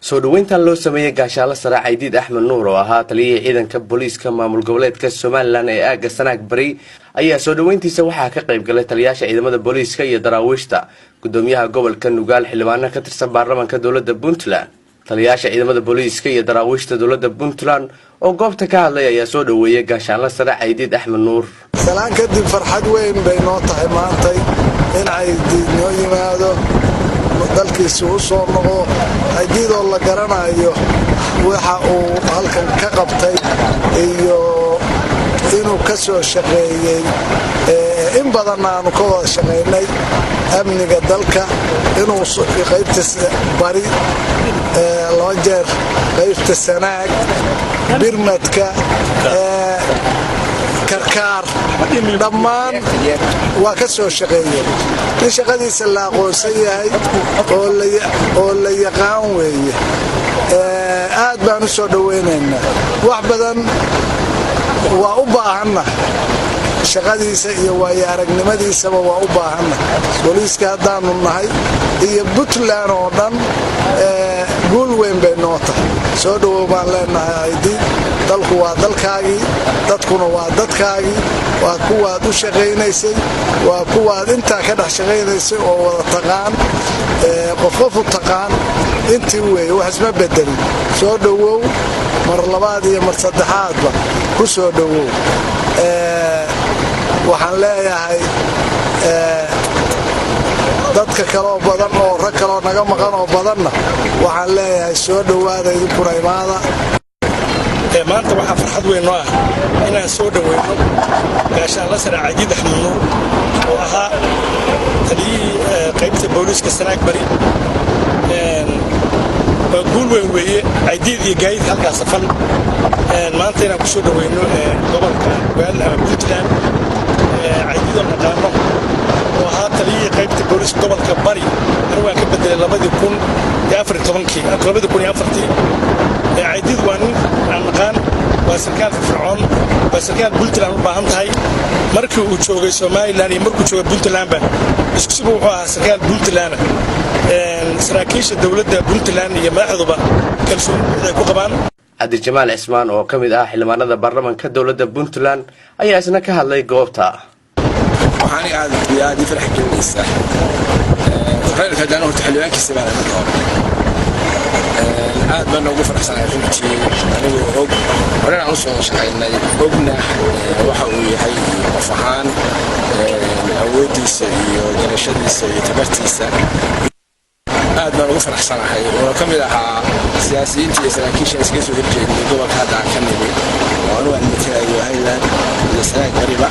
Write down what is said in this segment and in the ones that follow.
Soo dhoweyntan loo sameeyey Gaashaanle Sare Caydiid Axmed Nuur, oo ahaa taliyihii ciidanka booliiska maamul goboleedka Somaliland ee aagga Sanaag Bari, ayaa soo dhoweyntiisa waxaa ka qayb galay taliyaasha ciidamada booliiska iyo daraawiishta, gudoomiyaha gobolka Nugaal, xildhibaano ka tirsan baarlamaanka dowladda Puntland. Taliyaasha ciidamada booliiska iyo daraawiishta dowladda Puntland oo goobta ka hadlay ayaa soo dhoweeyey Gaashaanle Sare Caydiid Axmed Nuur. Salaan kadib, farxad weyn bay noo tahay maantay in Caydiid noo yimaado, dalkiisi u soo noqdo. Caydiidoo la garanayo waxa uu halkan ka qabtay iyo inuu ka soo shaqeeyey, in badanna aanu ka wada shaqaynay amniga dalka, inuu qaybta Bari laba jeer, qaybta Sanaag, birmadka Karkaar, dhammaan waa ka soo shaqeeyeen. In shaqadiisa la aqoonsan yahay oo la yaqaan weeye. Aad baan u soo dhowaynaynaa. Wax badan waa u baahannahay, shaqadiisa iyo waayo aragnimadiisaba waa u baahannahay. Booliiska haddaanu nahay iyo Puntland oo dhan, guul weyn bay noo tahay. Soo dhowow baan leenahay, Caydiid. Dalku waa dalkaagii, dadkuna waa dadkaagii, waa kuwaad u shaqaynaysay, waa kuwaad intaa ka dhex shaqaynaysay oo wada taqaan, qof qof u taqaan intii weeye, wax isma bedelin. Soo dhowow mar labaad iyo mar saddexaadba ku soo dhowow. Waxaan leeyahay dadka kaloo badan oo rag kaloo naga maqan oo badanna, waxaan leeyahay soo dhowaada, idinkuna imaada. Maanta waxaa farxad weyn noo ah inaan soo dhoweyno Gaashaanla Sare Caydiid Axmed Nuur, oo ahaa taliyihii qaybta booliiska Sanaag Bari. Waa guul weyn weeye Caydiid iyo gaadiidka halkaa safan maanta inaan ku soo dhoweyno gobolka Nugaal ama Puntland. Caydiid oo naqaano, oo ahaa taliyihii qaybta booliiska gobolka Bari, anigu waan ka bedelay 2014-kii, 2004-tii. Caydiid waa nin aan naqaan, waa sarkaal firfircoon, waa sarkaal Puntland u baahan tahay. Markii uu joogay Somaliland iyo markuu joogay Puntlandba iskusiba wuxuu ahaa sarkaal Puntland. Saraakiisha dowladda Puntland iyo madaxduba kalsooni buuxda ay ku qabaan. Cabdijamaal Cismaan oo ka mid ah xildhibaanada baarlamaanka dowladda Puntland ayaa isna ka hadlay goobta. Waxaani aad iyo aad ii farax gelinaysaa reerka haddana horta xildhibaankiisa baan marka hore aad baan ugu faraxsanahay runtii, anigoo og horena aan u soo shaqaynay, ogna waxa uu yahay iyo qof ahaan awooddiisa iyo garashadiisa iyo tabartiisa. Aad baan ugu faraxsanahay oo ka mid ahaa siyaasiyiinta iyo saraakiisha iskaga soo horjeednay gobolka hadda aan ka nimi, oo anugu aan matelayo Highland iyo Sanaag Bariba.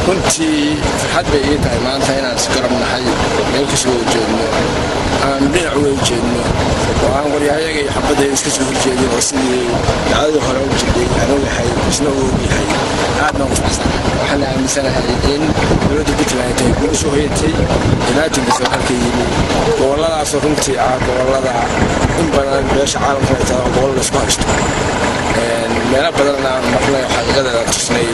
Runtii farxad bay ii tahay maanta inaan isgarab nahay, meel ka soo horjeedno, aan dhinac uga jeedno, oo aan qoryahayaga iyo xabadayda iska soo horjeedin, oo sidii dacdadii hore u jirdhay aan ogahay, isna u ogyahay. Aad baan u faraxsanahay. Waxaan aaminsanahay in dowladda Puntland ay tahay guul usoo hoyatay imaatinkiisa halka yimi goboladaasoo runtii ah gobolada in badan beesha caalamka ay tahay oo gobol laysku haysto. Meelo badanna aan marnay oo xaqiiqadeeda tusnay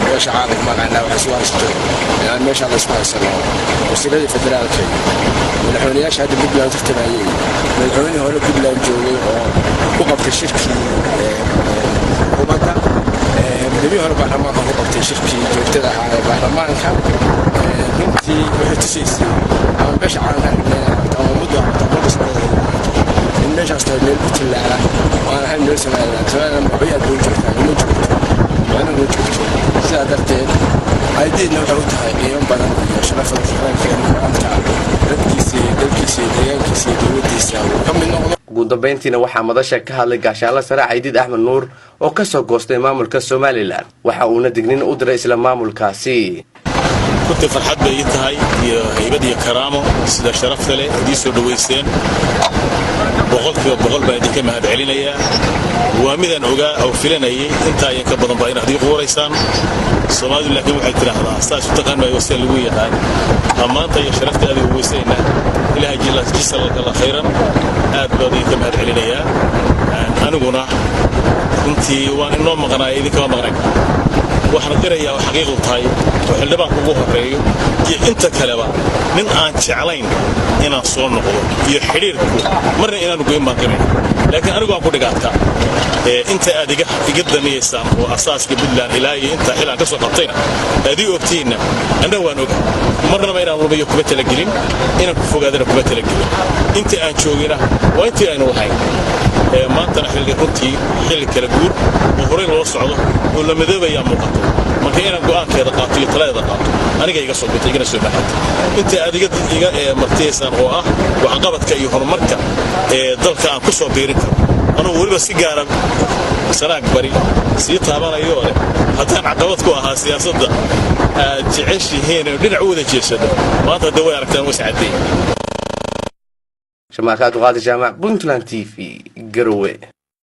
beesha caalamka maqaanaa wax isku haysto, aan meeshaa laysku haysano. Wasiiradii federaalka iyo madaxweynayaasha hadda Puntland tartamayay, madaxweynihii hore Puntland joogay oo ku qabtay shirkii xukuumadda, gudoomiyihii hore baarlamaanka ku qabtay shirkii joogtada ahaa ee baarlamaanka, runtii waxay tusaysay ama beesha caalamka aragtay ama ummaddu aragto, ummadda Soomaaliyeed aragto in meeshaas tahay meel Puntland ah oo aan ahayn meel Somaliland. Somaliland magacyo aad bay u joogtaa, uma joogto, macna uma joogto. Sidaa darteed Caydiidna waxay u tahay qiimo badan iyo sharaf qarankeena maanta dadkiisa iyo dalkiisa iyo deegaankiisa iyo dowladdiisa uu ka mid noqdo. Ugu dambeyntiina waxaa madasha ka hadlay Gaashaanle Sare Caydiid Axmed Nuur oo kasoo goostay maamulka Somaliland. Waxa uuna dignin u diray isla maamulkaasi. Runtii farxad bay ii tahay iyo haybad iyo karaamo sida sharafta leh idiin soo dhowayseen. 100% baan idinka mahad celinayaa. Waa midaan ogaa oo filanayay intaa iyo ka badan baa inaad ii quuraysaan. Soomaalidu laakiin waxay tidhaahdaa, saas u taqaan maayo sida lagu yaqaan. Ammaanta iyo sharafta adiga weysayna, Ilaahay jisallakalla khayran. Aad baan idinka mahad celinayaa. Aniguna runtii waan inoo maqnaaya, idinkama maqnayn. Waxaan qirayaa oo xaqiiqdu tahay oo xildhibaanku ugu horreeyo iyo inta kaleba, nin aan jeclayn inaan soo noqdo iyo xidhiirku marna inaanu goyn baan qiraya, laakiin anigu aan ku dhigaadka inta aad iga daniyaysaan oo asaaska Puntland ilaa iyo inta xil aan ka soo qabtayna aad ii ogtihiinna, anna waan oga. Marnaba inaan lumiyo kuma talagelin, inaan ku fogaadana kuma talagelin. Inta aan joogina waa intii aynu lahayn. Maantana xilli, runtii xilli kala guur oo horey loo socdo oo la madoobayaa muuqato. Marka inaan go'aankeeda qaato iyo taladeeda qaato aniga iga soo gutay, igana soo baxatay. Inta aad iga martiyaysaan oo ah waxqabadka iyo horumarka ee dalka aan ku soo biirin karo, anugu weliba si gaara Sanaag Bari sii taabanayoo leh, haddaan caqabad ku ahaa siyaasadda aad jeceshihiin inuu dhinac u wada jeesado, maanta hadda way aragtaan, was caddeey. Shamaakaad Qaadi Jaamac, Puntland TV, Garowe.